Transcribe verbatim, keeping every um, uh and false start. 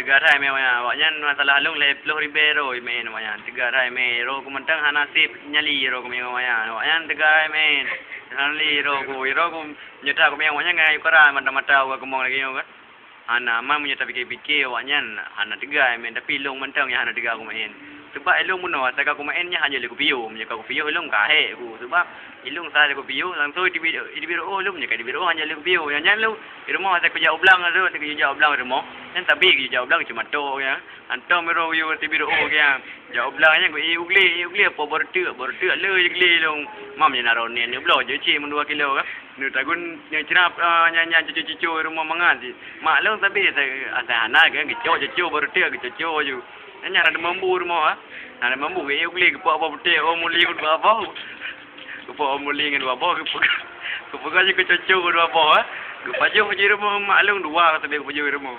Teuga hai mé awaknyan, awaknyan masalah lông lhèe ploh ribèe droe meu'en awaknyan. Teuga hai mé, droe ku mantong hana sép nyali droe ku meu'en awaknyan. Awaknyan teuga hai mé, hana li droe ku, droe ku nyoe that ku meu'en awaknyan ngon ayue kara mata-mata u ka keumong lagèe nyoe kan. Hana, man meunyoe tapike-pike awaknyan hana teuga hai mé, tapi lông mantong nyang hana teuga ku meu'en. Sabab ilông bunoe asai ka ku meu'en nyan hana lé kupiôh, meunyoe ka kupiôh ilông ka hék ku. Sabab ilông sa lé kupiôh, langsông iteubiet, iteubiet reu'oh lông, meunyoe ka iteubiet reu'oh hana lé kupiôh. Nyan, nyan lông, di rumoh asai kujak u blang tu, asai kujak u blang di rumoh. Nyan tapi kujak u blang cuma tok nyan. Hantom meurôh yue teubiet reu'oh nyan. Jak u blang nyan ku ié u glé, ié u glé, po beureuteuek, beureuteuek le glé lông. Mam nyan na roh nyan, nyoe bloe jeuet cit meudua kilo kan. Neutagun nyan crab, ah, nyan, nyan cucu-cucu rumoh mangat cit. Mak lông sabe asai, asai hana kan, geucok cucu, beureuteuek geucucu ju. Nyan, nyan rada mambu rumoh, ah. Rada mambu, geuié u glé, geupok boh putéh, oh, muli dua boh. Geupok oh, muli ngon dua boh, geupeugah, geupeugah jih keu cucu dua boh, ah. Geupajoh jih rumoh mak lông dua, sabe geupajoh rumoh.